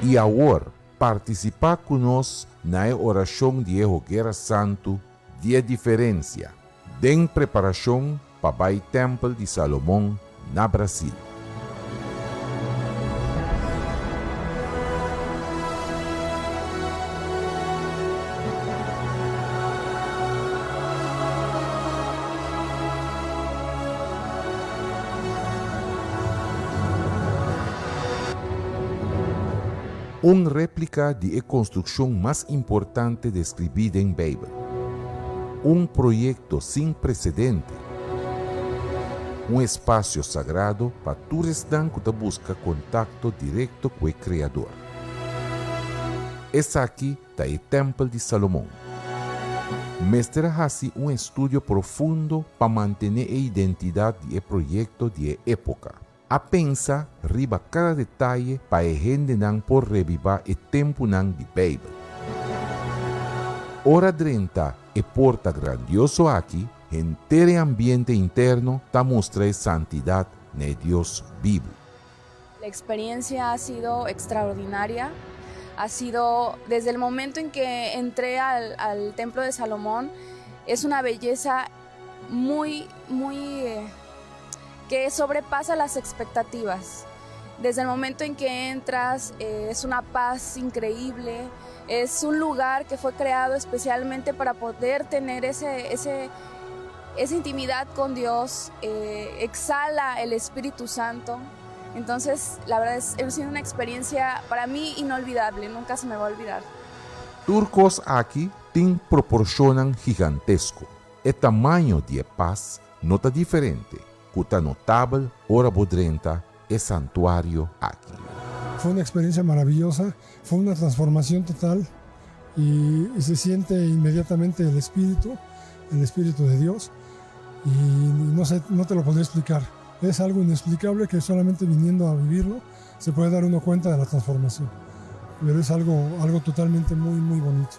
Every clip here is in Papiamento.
I awor, partisipá ku nos na e orashon di e Hoguera Santu di e Diferensia, den preparashon pa bai Tèmpel di Salomon na Brasil. Un réplika di e konstrukshon mas importante deskribí den Beibel. Un proyekto sin presedente. Un espasio sagrado pa tur esnan ku ta buska kontakto direkto ku e Kreador. Esaki ta e Tèmpel di Salomon. Mester a hasi un estudio profundo pa mantené e identidat di e proyekto di e époka. A pensa riba kada detaye pa e hendenan por rebibá e tempunan di Beibel. Ora drenta e porta grandioso aki, henter e ambiente interno ta mustra e santidat na e Dios bibu. La experiencia ha sido extraordinaria, ha sido desde el momento en que entré al, al templo de Salomón, es una belleza muy, muy eh, que sobrepasa las expectativas. Desde el momento en que entras eh, es una paz increíble, es un lugar que fue creado especialmente para poder tener ese, ese, esa intimidad con Dios, eh, exhala el Espíritu Santo. Entonces, la verdad es, ha sido una experiencia para mí inolvidable, nunca se me va a olvidar. Tur kos aki tin proporshonnan gigantesko. E tamaño di e pas no ta diferente, ku ta notabel ora bo drenta e santuario aki. Fue una experiencia maravillosa, fue una transformación total y, y se siente inmediatamente el Espíritu, el Espíritu de Dios y no sé, no te lo podría explicar. Es algo inexplicable que solamente viniendo a vivirlo se puede dar uno cuenta de la transformación. Pero es algo, algo totalmente muy, muy bonito.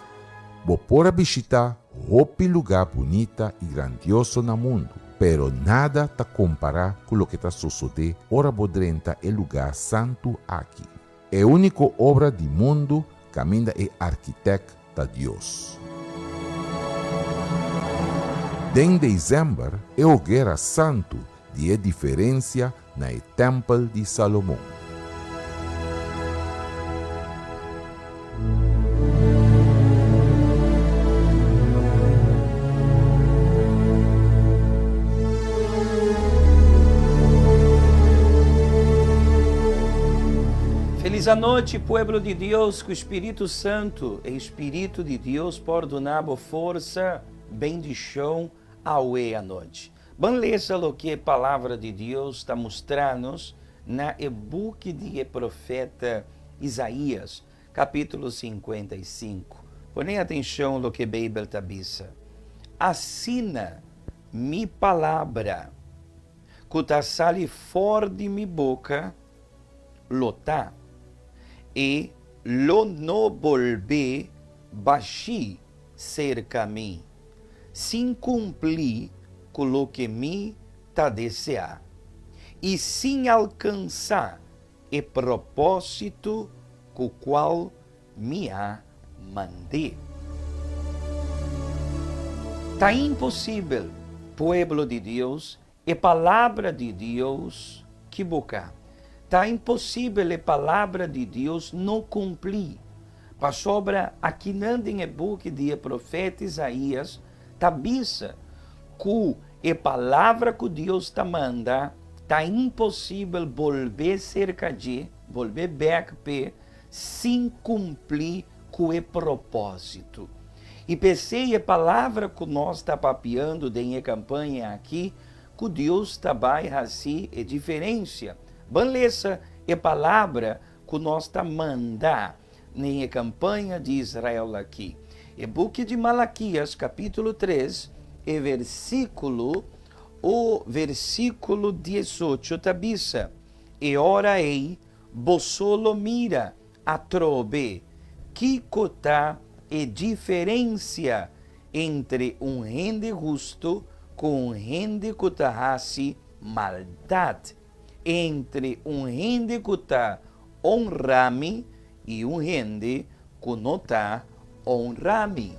Bo por a bishitá hopi lugá bunita i grandioso na mundu, pero nada ta kompará ku loke ta sosodé ora bo drenta e lugá santu aki, e úniko obra di mundu kaminda e arkitèkt ta Dios. Den desèmber e hogera santu di e diferensia na e tèmpel di Salomon. Felis anochi pueblo di Dios ku Spiritu Santu e Spiritu di Dios por duna bo forsa, bendishon awe anochi. Ban lesa loke e Palabra di Dios ta mustra nos na e buki di e profeta Isaías, kapítulo 55. Pone atenshon loke Beibel ta bisa, Asina mi palabra ku ta sali for di mi boka lo ta, e lo no bolbe bashí serka mi, sin kumpli ku loke mi ta deseá i sin alkansá e propósito ku kual mi a mand'é. Ta imposibel, pueblo di Dios, e Palabra di Dios kiboká. Ta imposibel e Palabra di Dios no kumpli, pasobra akinan den e buki di e profeta Isaías ta bisa ku e Palabra ku Dios ta manda ta imposibel bolbe serka dje, bolbe bèk p'e, sin kumpli ku e propósito. I p'esei e palabra ku nos ta papiando den e kampaña aki, ku Dios ta bai hasi e diferensia. Ban lesa e palabra ku nos ta manda den e kampaña di Israel aki. E buki di Malakias, kapítulo tres, e versíkulo o versíkulo diesocho ta bisa, E ora ei Boso lo mira atrobe kiko ta e diferensia entre un hende hustu ku un hende ku ta hasi maldat, entre un hende ku ta onra mi I un hende ku no ta honra mi.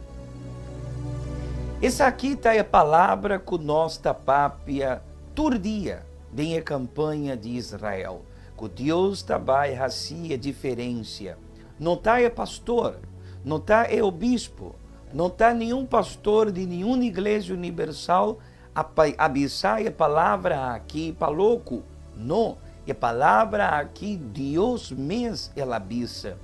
Esaki ta e palabra ku nos ta papia tur dia den e kampaña di Israel, ku Dios ta bai hasi e diferensia. No ta e pastor, no ta e obispo, no ta niun pastor di niun Iglesia Unibersal a a bisa e palabra aki pa loko. No, e palabra aki Dios mes el a bisa.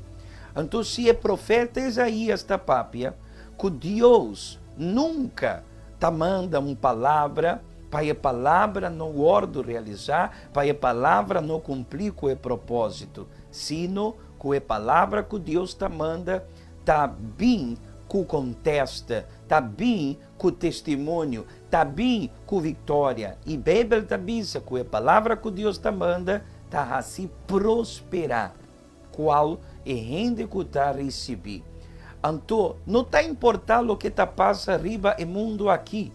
Anto si e profeta Isaías ta papia ku Dios nunka ta manda un palabra pa e palabra no wòrdu realisá, pa e palabra no kumpli ku e propósito, sino ku e palabra ku Dios ta manda ta bin ku kontesta, ta bin ku testimonio, ta bin ku viktoria. I Beibel ta bisa ku e palabra ku Dios ta manda ta hasi prosperá kual e hende ku ta risibí. Anto, no ta importá loke ta pasa riba e mundu akí.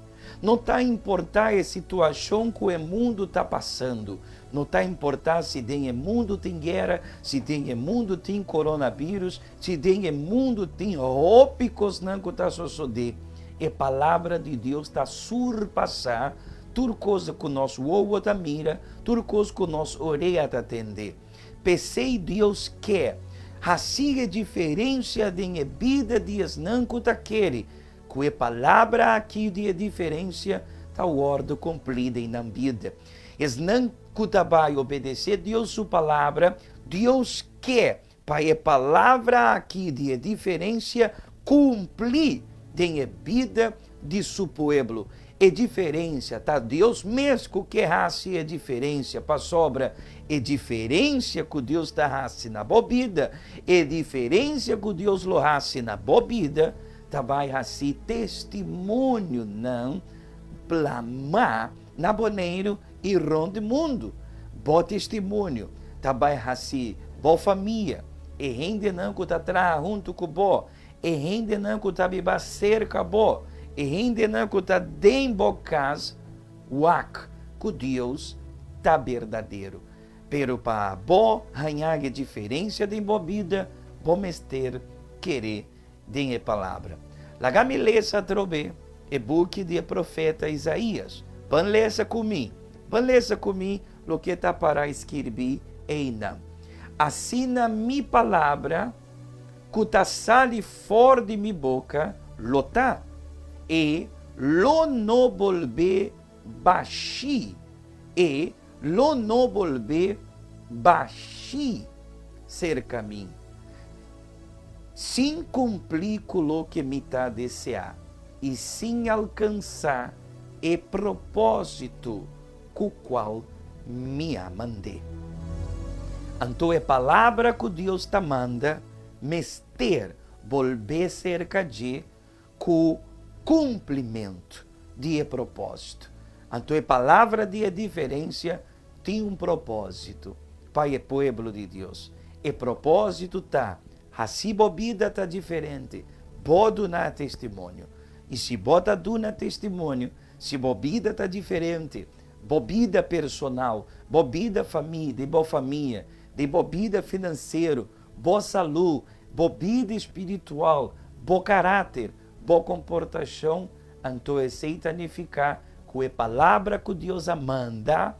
No ta importá e situashon ku e mundu ta pasando. No ta importá si den e mundu tin guera, si den e mundu tin koronabírus, Si den e mundu tin hopi kosnan ku ta sosodé, e Palabra di Dios ta surpasá tur kos ku nos wowo ta mira, tur kos ku nos orea ta tende. P'esei Dios ke hasi e diferensia den e bida di esnan ku ta kere ku e Palabra aki di e diferensia ta wòrdu kumplí den nan bida. Esnan ku ta bai obedesé Dios su Palabra, Dios ke Pa e palabra aki di e diferensia kumpli den e bida di su pueblo. E diferensia ta Dios mes ku ke hasi e diferensia, pasobra e diferensia ku Dios ta hasi na bo bida, e diferensia ku Dios lo hasi na bo bida, ta bai hasi testimonionan plamá na Boneiru i rònt mundu. Bo testimonio ta bai hasi bo famia, e hendenan ku ta traha huntu ku bo, e hendenan ku ta biba serka bo, e hendenan ku ta den bo kas wak ku Dios ta berdadero. Pero pa bo haña e diferensia den bo bida, bo mester kere den e Palabra. Laga mi lesa atrobe e buki di e profeta Isaías. Ban lesa ku mi. Ban lesa ku mi loke ta pará skirbí einan. Asina mi palabra ku ta sali for di mi boka lo ta, e lo no bolbe bashí, e lo no bolbe bashí serka mi. Sin kumpli ku loke mi ta deseá i sin alkansá e propósito ku kual mi a mand'é. Anto e palabra ku Dios ta manda mester bolbé serka dje ku kumplimentu di e propósito. Anto e palabra di e diferensia tin un propósito pa e pueblo di Dios. E propósito ta hasi bo bida ta diferente, bo duna testimonio. I si bo ta duna testimonio, si bo bida ta diferente, bo bida personal, bo bida famia, di bo famia, di bo bida finansero, bo salú, bo bida spiritual, bo karáter, bo komportashon, anto esei ta nifiká ku e palabra ku Dios a manda,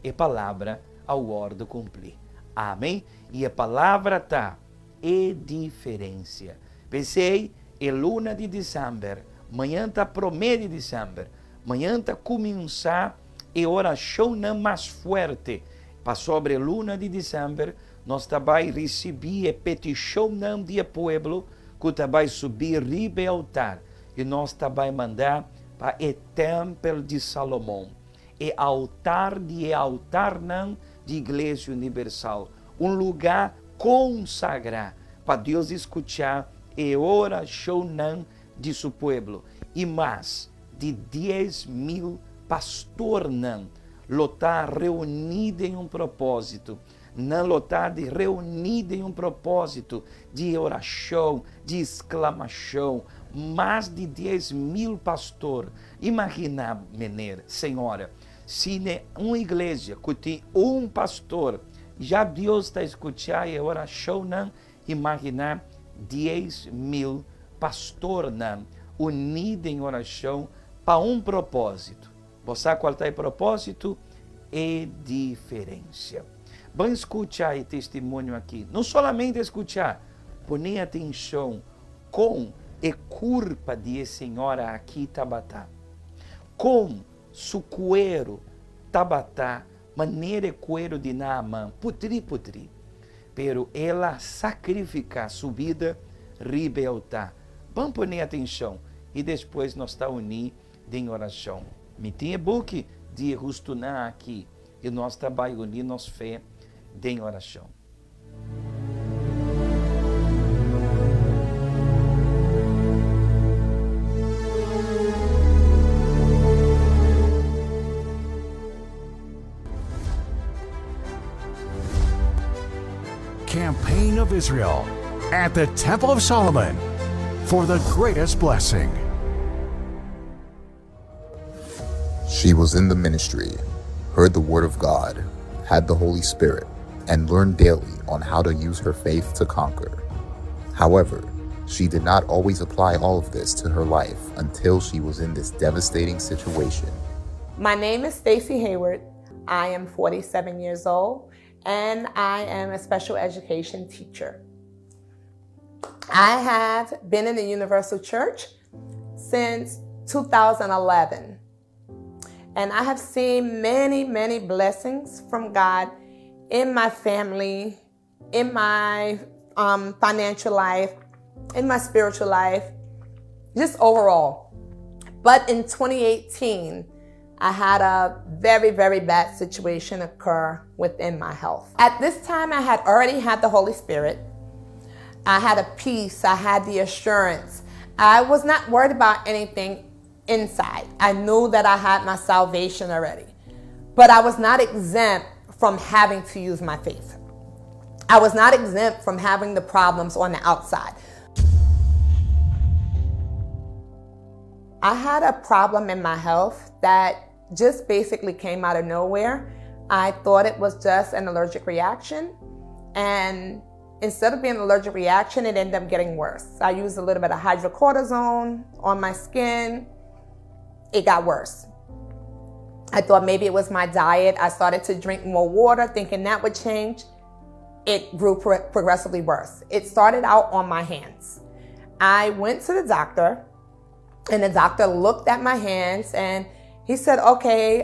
e palabra a wòrdu kumplí. Amén. I e palabra ta e diferensia. P'esei, e luna di desèmber, mañan ta promé di desèmber, mañan ta kuminsá e orashonnan mas fuerte, pasobra e luna di desèmber nos ta bai risibí e petishonnan di e pueblo ku ta bai subi riba e altar i nos ta bai manda pa e tèmpel di Salomon, e altar di e altarnan di Iglesia Unibersal, un lugá konsagrá pa Dios skuchá e orashonnan di su pueblo. I mas di 10,000 pastornan lo ta reuní den un propósito. Nan lo ta di reuní den un propósito di orashon, di sklamashon. Mas di 10,000 pastor. Imaginá, mener, señora, si ne un iglesia ku tin un pastor, ya Dios ta skuchá e orashonnan. Imaginá 10,000 pastornan uní den orashon pa un propósito. Bo sa kual ta e propósito? E diferensia. Ban skucha e testimonio akí. No solamente skucha, pone atenshon kon e kurpa di e señora akí tabata. Kon su kueru tabata manera e kueru di Naaman, putrí putrí. Pero el a sakrifiká su bida riba e altá. Ban pone atenshon i despues nos ta uní den orashon. Mi tin e buki di e hustunan aki i nos ta bai uní nos fe den orashon. Campaign of Israel at the Temple of Solomon for the greatest blessing. She was in the ministry, heard the word of God, had the Holy Spirit, and learned daily on how to use her faith to conquer. However, she did not always apply all of this to her life until she was in this devastating situation. My name is Stacy Hayward. I am 47 years old and I am a special education teacher. I have been in the Universal Church since 2011. And I have seen many, many blessings from God in my family, in my financial life, in my spiritual life, just overall. But in 2018, I had a very, very bad situation occur within my health. At this time, I had already had the Holy Spirit. I had a peace, I had the assurance. I was not worried about anything inside. I knew that I had my salvation already, but I was not exempt from having to use my faith. I was not exempt from having the problems on the outside. I had a problem in my health that just basically came out of nowhere. I thought it was just an allergic reaction. And instead of being an allergic reaction, it ended up getting worse. I used a little bit of hydrocortisone on my skin. It got worse. I thought maybe it was my diet. I started to drink more water, thinking that would change. It grew progressively worse. It started out on my hands. I went to the doctor, and the doctor looked at my hands and he said, okay,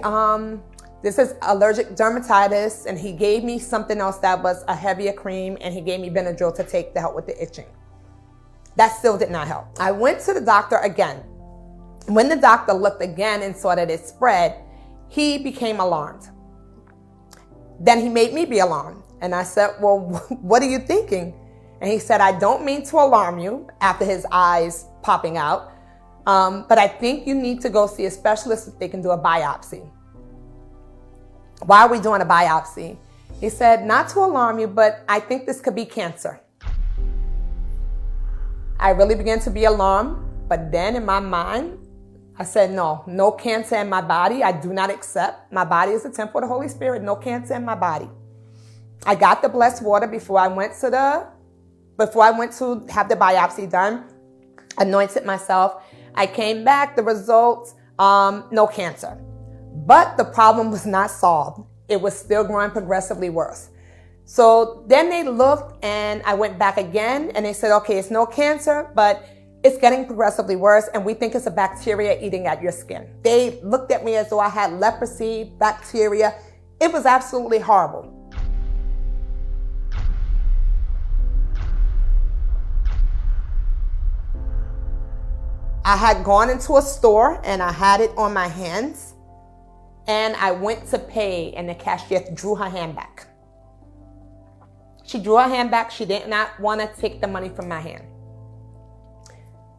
this is allergic dermatitis. And he gave me something else that was a heavier cream, and he gave me Benadryl to take to help with the itching. That still did not help. I went to the doctor again. When the doctor looked again and saw that it spread, he became alarmed. Then he made me be alarmed. And I said, well, what are you thinking? And he said, I don't mean to alarm you, after his eyes popping out, but I think you need to go see a specialist if they can do a biopsy. Why are we doing a biopsy? He said, not to alarm you, but I think this could be cancer. I really began to be alarmed, but then in my mind, I said, no, no cancer in my body. I do not accept. My body is the temple of the Holy Spirit. No cancer in my body. I got the blessed water before I went to the, before I went to have the biopsy done, anointed myself. I came back, the results, no cancer. But the problem was not solved. It was still growing progressively worse. So then they looked and I went back again and they said, okay, it's no cancer, but it's getting progressively worse and we think it's a bacteria eating at your skin. They looked at me as though I had leprosy, bacteria. It was absolutely horrible. I had gone into a store and I had it on my hands and I went to pay and the cashier drew her hand back. She drew her hand back. She did not want to take the money from my hand.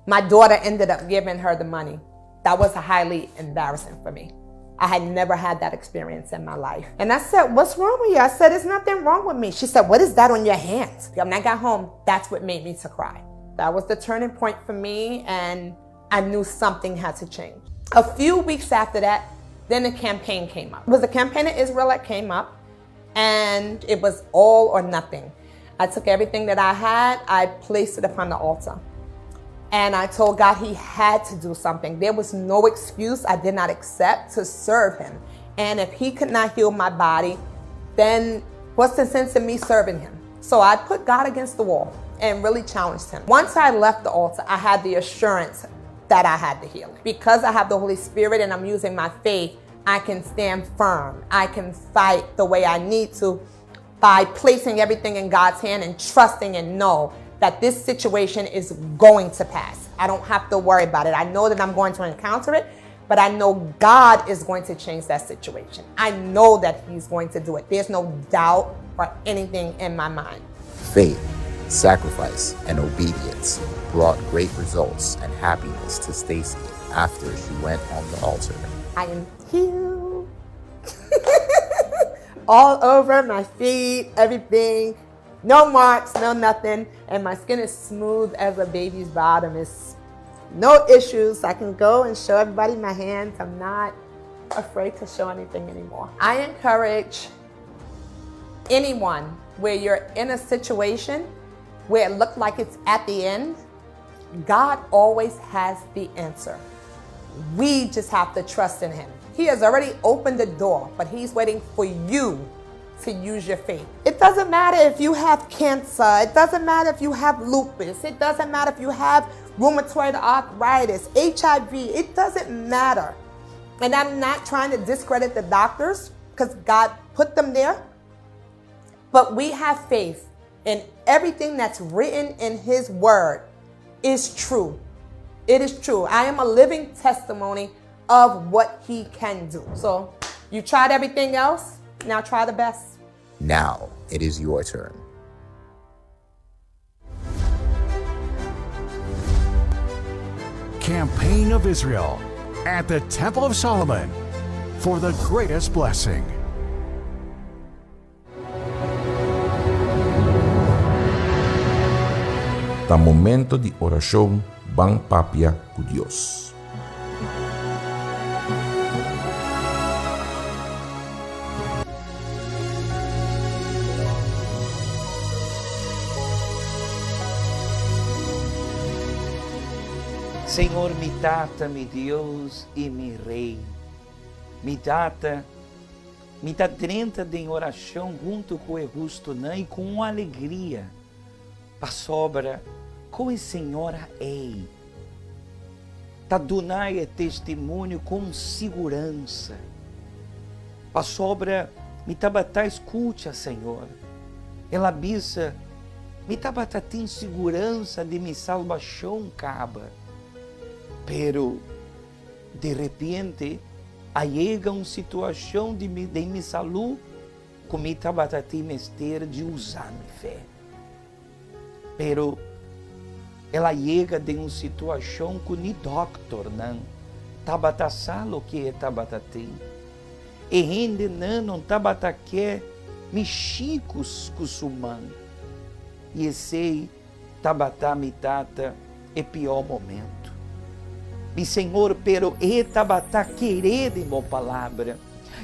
My daughter ended up giving her the money. That was highly embarrassing for me. I had never had that experience in my life. And I said, what's wrong with you? I said, there's nothing wrong with me. She said, what is that on your hands? When I got home, that's what made me to cry. That was the turning point for me, and I knew something had to change. A few weeks after that, then the campaign came up. It was a campaign in Israel that came up, and it was all or nothing. I took everything that I had, I placed it upon the altar. And I told God he had to do something. There was no excuse I did not accept to serve him. And if he could not heal my body, then what's the sense in me serving him? So I put God against the wall and really challenged him. Once I left the altar, I had the assurance that I had the healing. Because I have the Holy Spirit and I'm using my faith, I can stand firm. I can fight the way I need to by placing everything in God's hand and trusting and know that this situation is going to pass. I don't have to worry about it. I know that I'm going to encounter it, but I know God is going to change that situation. I know that He's going to do it. There's no doubt or anything in my mind. Faith, sacrifice, and obedience brought great results and happiness to Stacy after she went on the altar. I am healed. All over my feet, everything. No marks, no nothing. And my skin is smooth as a baby's bottom. It's no issues. I can go and show everybody my hands. I'm not afraid to show anything anymore. I encourage anyone where you're in a situation where it looked like it's at the end, God always has the answer. We just have to trust in Him. He has already opened the door, but He's waiting for you to use your faith. It doesn't matter if you have cancer, it doesn't matter if you have lupus, it doesn't matter if you have rheumatoid arthritis, HIV, it doesn't matter. And I'm not trying to discredit the doctors because God put them there. But we have faith in everything that's written in His Word is true. It is true. I am a living testimony of what He can do. So you tried everything else, now try the best. Now it is your turn. Campaign of Israel at the Temple of Solomon for the greatest blessing. Ta momento di orashon ban papia ku Dios. Señor mi Tata, mi Dios i mi Rey. Mi Tata, mi ta drenta den orashon huntu ku e hustunan i ku un alegria pasobra ku e señora ei ta duna e testimonio ku un siguransa. Pasobra mi tabata skucha, Señor. El a bisa, Mi tabata tin siguransa di mi salbashon kaba. Pero de repente a yega un situashon di mi den mi salú ku mi tabata tin mester di usa mi fe. Pero el a yega den un situashon ku ni dòkternan tabata sa loke e tabata tin. E hendenan no tabata ke mishi ku su man. I esei tabata mi tata e pió momento. Mi Señor, pero e tabata kere den bo palabra.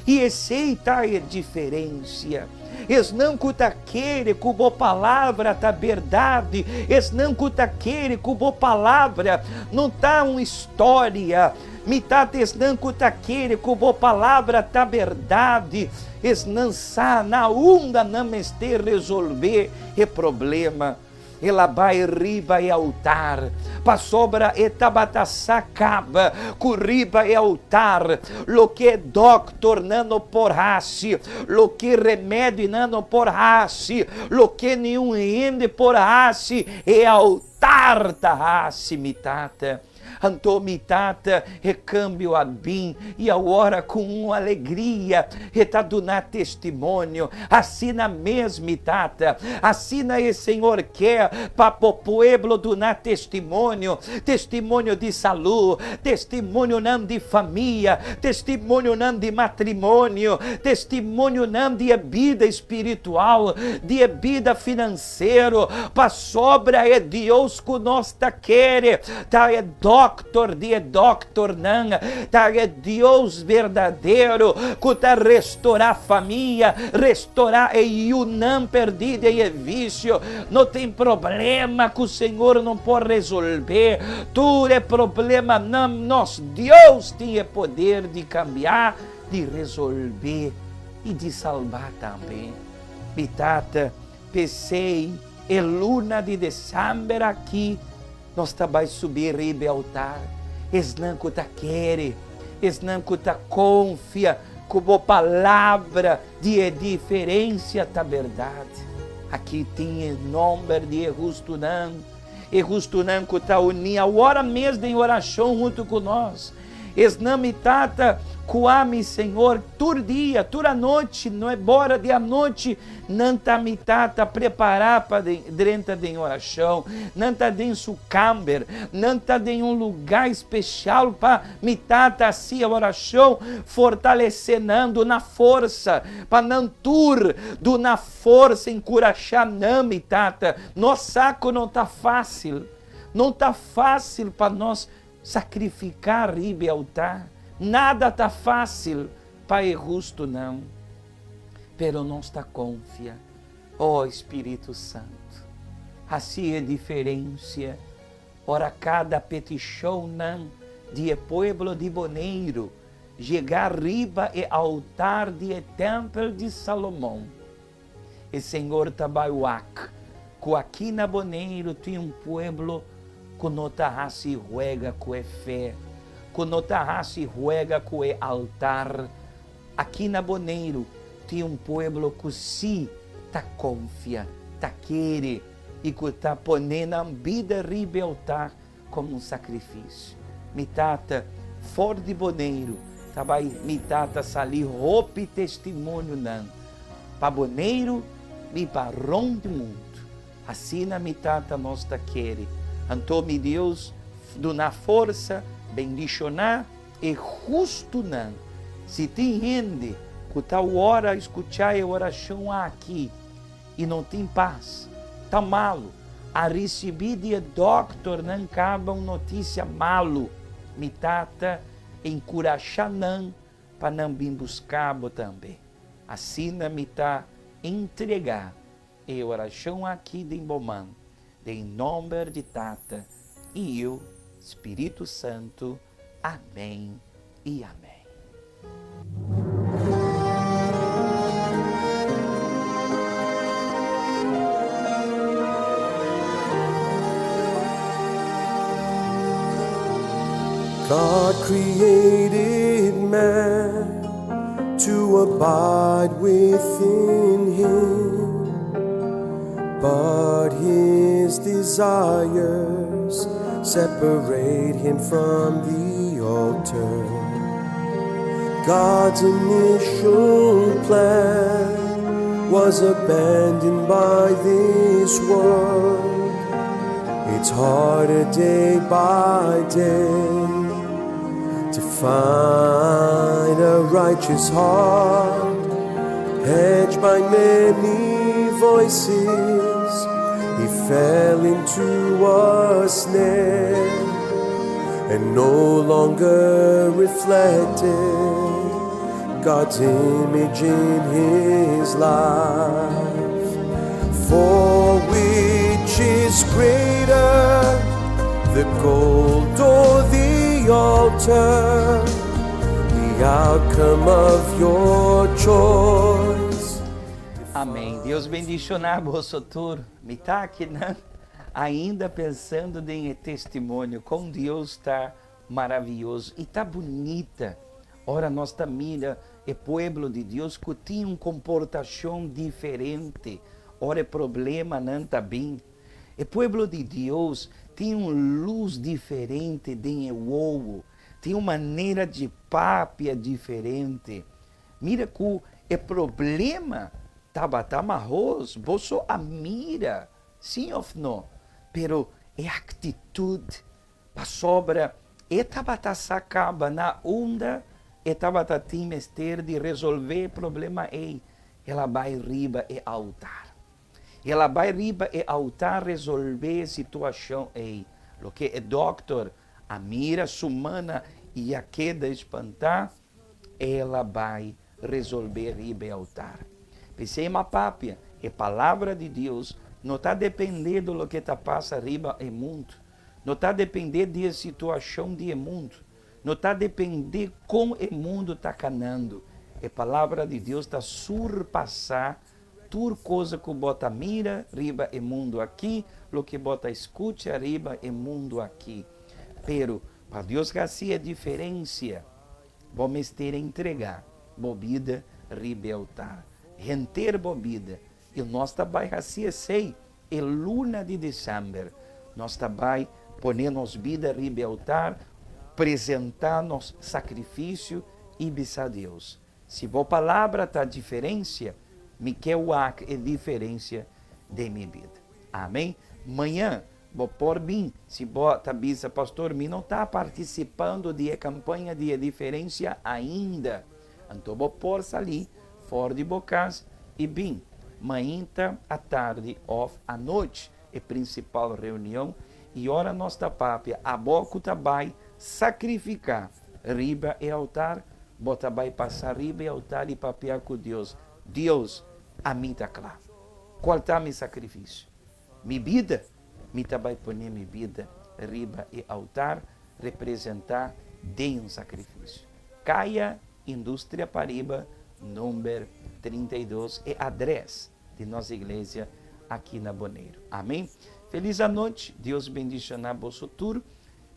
I esei ta e diferensia. Esnan ku ta kere ku bo palabra ta berdadi, esnan ku ta kere ku bo palabra no ta un storia. Mi tata, esnan ku ta kere ku bo palabra ta berdadi, esnan sa na unda nan mester resolvé e problema. El a bai riba e altar, pasobra e tabata sa kaba ku riba e altar loke dòkternan no por hasi, loke remedinan no por hasi, loke niun hende por hasi, e altar ta hasi, mi tata. Anto mi tata e kambio a bin i awor ku un alegria e ta duna testimonio. Asina mes mi tata, asina e Señor ke pa bo pueblo duna testimonio, testimonio di salu, testimonionan di famia, testimonionan di matrimonio, testimonionan di e bida spiritual, di e bida financiero, pasobra e Dios ku nos ta kere ta e. Doktor di e doktornan, ta e Dios berdadero ku ta restorá famia, restorá e yunan perdí den e visio. No tin problema ku Señor no por resolvé. Tur e problemanan nos Dios tin e poder di kambia, di resolvé i di salbá tambe. Mi Tata, p'esei e luna di desèmber aki nos ta bai subi riba e altar. Esnan ku ta kere, esnan ku ta konfia ku bo palabra di e diferensia ta bèrdat. Aki tin e nòmber di e hustunan, e hustunan ku ta uní awor mes den orashon huntu ku nos. Esnan mi Tata ku ami, Señor, tur dia, tur anochi, no e bora di anochi, nan ta mi Tata prepará pa drenta den orashon, nan ta den su kamber, nan ta den un lugá speshal pa mi Tata hasi e orashon, fortalesé nan, duna forsa pa nan tur, duna forsa, enkurashá nan, mi Tata. Nos sa ku no ta fásil, no ta fásil pa nos Sakrifiká riba e altar. Nada ta fásil pa e hustunan, pero nos ta konfia. O Spiritu Santu, hasi e diferensia ora kada petishonnan di e pueblo di Boneiru yega riba e altar di e tèmpel di Salomon. E Señor ta bai wak ku aki na Boneiru tin un pueblo ku no ta hasi huega ku e fe, ku no ta hasi huega ku e altar. Aki na Boneiru tin un pueblo ku sí ta konfia, ta kere i ku ta pone nan bida riba e altar komo un sakrifisio. Mi tata for di Boneiru ta bai mi tata sali hopi testimonionan pa Boneiru i pa rond di mundu. Asina mi tata nos ta kere. Anto mi Dios duna forsa, bendishoná e hustunan. Si tin hende ku ta wòrda skuchá e orashon aki, i no tin pas. Ta malu. A risibí di e dòkternan kaba un notisia malu. Mi tata enkurashá nan pa nan bin buska bo tambe. Asina mi ta entregá e orashon aki den bo man, den nòmber di Tata i Yu, Spiritu Santu. Amèn i amèn. God created man to abide within him, but his desires separate him from the altar. God's initial plan was abandoned by this world. It's harder day by day to find a righteous heart, hedged by many voices. He fell into a snare and no longer reflected God's image in his life. For which is greater, the gold or the altar? The outcome of your choice. Amém. Deus bendishoná boso tur. Mi ta akinan ainda pensando den e testimonio kon Dios ta maravioso i ta bunita ora nos ta mira e pueblo di Dios ku tin un komportashon diferente ora e problemanan ta bin. E pueblo di Dios tin un lus diferente den e wowo, tin un manera di papia diferente. Mira ku e problema tabata mahos, boso a mira, sí òf no? Pero e aktitut, pasobra e tabata sa kaba na unda e tabata tin mester di resolvé e problema ei, el a bai riba e altar. El a bai riba e altar resolvé e situashon ei, loke e dòkter. A mira su mana i a keda espantá, el a bai resolbé riba e altar. P'esei m'a papia, e Palabra di Dios no ta dependé di loke ta pasa riba e mundu, no ta dependé di e situashon di e mundu, no ta dependé kon e mundu ta kanando. E Palabra di Dios ta surpasá Tur cosa cu bo ta mira riba e mundo aki, loke bo ta scucha riba e mundo aki. Pero, pa Dios haci e diferencia, bo mester entrega bo bida riba e altar. Henter bo bida. Y nos ta bay haci esey e luna di december. Nos ta bay pone nos bida riba e altar, presenta nos sacrificio y bisa Dios, Si bo palabra ta diferencia, mi ke wak e diferencia den mi bida. Amen. Mañan bo por bin si bo ta bisa, Pastor, mi no ta participando di e campaña di e diferencia ainda. Anto bo por sali for di bo cas y bin mainta, atardi of anochi e principal reunion y ora nos ta papia abo cu ta bay sacrifica Riba e altar, bo ta bai pasa riba e altar i papia ku Dios, Dios, ami ta kla. Kual ta mi sakrifisio? Mi bida! Mi ta bai pone mi bida riba e altar, representá den un sakrifisio. Kaya Industria Pariba, number 32, e adrès di nos iglesia aki na Boneiru. Amen. Felis anochi, Dios bendishoná boso tur.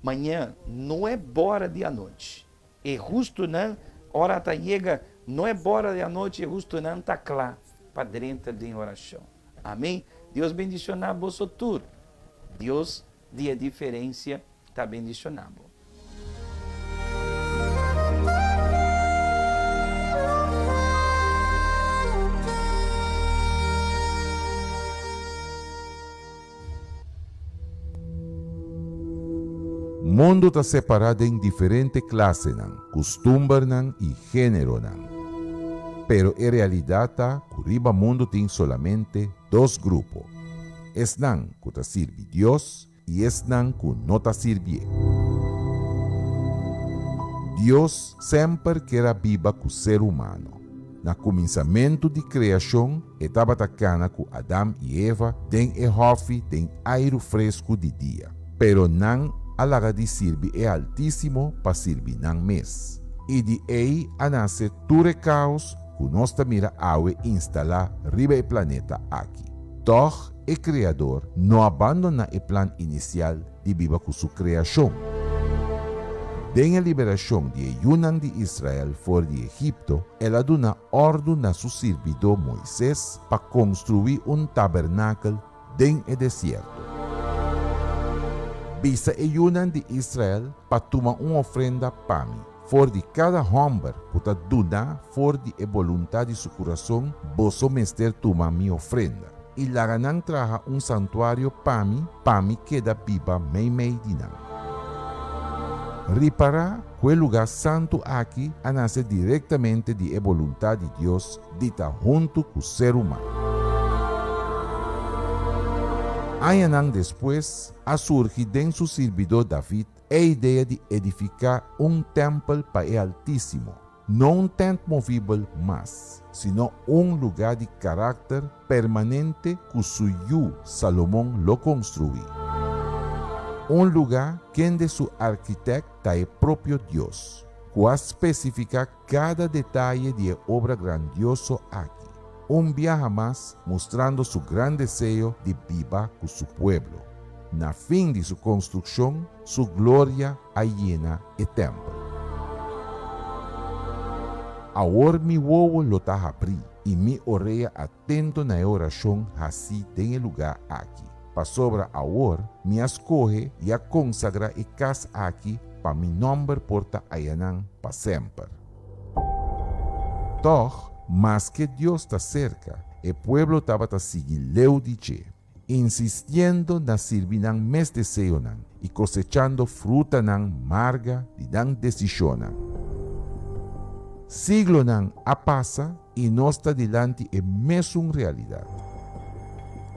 Mañan no e bora di anochi, e hustunan ora ta yega no e bora di anochi, e hustunan ta kla pa drenta den orashon. Amen. Dios bendishoná boso tur. Dios di e diferensia ta bendishoná bo. Mundu ta separá den diferente klasenan, kustumbernan i géneronan. Pero e realidat ta ku riba mundu tin solamente dos grupo, esnan ku ta sirbi Dios i esnan ku no ta sirbié. Dios semper ker a biba ku ser humano. Na kuminsamentu di kreashon, E tabata kana ku Adam i Eva den e hòfi den airu fresku di dia. Pero nan a laga di sirbi e Altísimo pa sirbi nan mes. I di ei a nase tur e kaos ku nos ta mira awe instalá riba e planeta aki. Tòg e Kreador no a bandoná e plan inisial di biba ku su kreashon. Den e liberashon di e yunan di Israel for di Egipto, el a duna òrdu na su sirbidó Moises pa konstruí un tabernakel den e desierto. Bisa e yunan di Israel pa tuma un ofrenda pa mi. For di kada hòmber ku ta duna for di e boluntat di su kurason boso mester tuma mi ofrenda. I laga nan traha un santuario pa mi, pa mi keda biba meimei di nan. Ripará ku e lugá santu aki a nase direktamente di e boluntat di Dios di ta huntu ku ser humano. Añanan despues a surgi den su sirbidó David e idea di edifiká un tèmpel pa e Altísimo, no un tènt movibel mas, sino un lugá di karakter permanente ku su yu Salomon lo konstruí. Un lugá kende su arkitèkt ta e propio Dios, ku a spesifiká kada detaye di e obra grandioso aki, un biaha mas mustrando su gran deseo di biba ku su pueblo. Na fin di su konstrukshon, su gloria a yena e tèmpel. Awor mi wowo lo ta habrí i mi orea atento na e orashon hasí den e lugá aki, pasobra awor mi a skohe i a konsagrá e kas aki pa mi nòmber por ta ayanan pa semper. Tòg, maske Dios ta serka, e pueblo tabata sigui leu di dje. Insistiendo na sirbi nan mes deseonan i kosechando frutanan marga di nan desishonnan. Siglonan a pasa i nos ta dilanti e mesun realidat.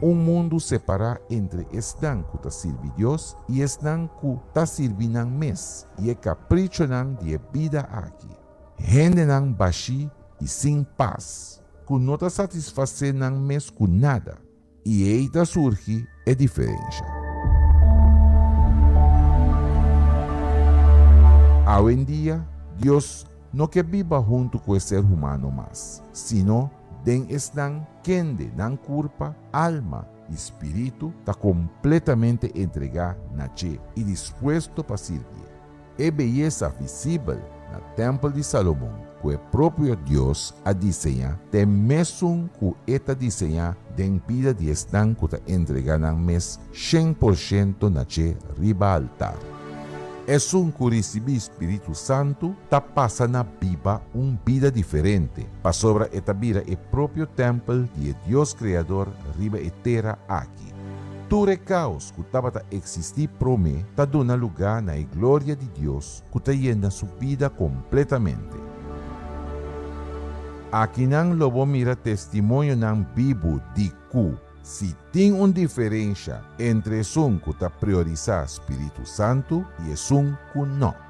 Un mundu separá entre esnan ku ta sirbi Dios i esnan ku ta sirbi nan mes i e kaprichonan di e bida aki. Hendenan bashí i sin pas, ku no ta satisfasé nan mes ku nada. I ei ta surgi e diferensha. Awendia, Dios no ke biba huntu ku e ser humano mas, sino den esnan kende nan kurpa, alma i spiritu ta kompletamente entregá na dje i dispuesto pa sirbié. E beyesa visibel na tèmpel di Salomon ku e propio Dios a diseñá ta e mesun ku e ta diseñá den bida di esnan ku ta entregá nan mes 100% na dje riba altar. Esun ku risibí spiritu santu ta pasa na biba un bida diferente pasobra e ta bira e propio tèmpel di e Dios Kreador riba e tera aki. Tur e kaos ku tabata eksistí promé ta duna lugá na e gloria di Dios ku ta yena su bida kompletamente. Akinan lo bo mira testimonionan bibu di ku si tin un diferensha entre esun ku ta priorisá spiritu santu i esun ku nò.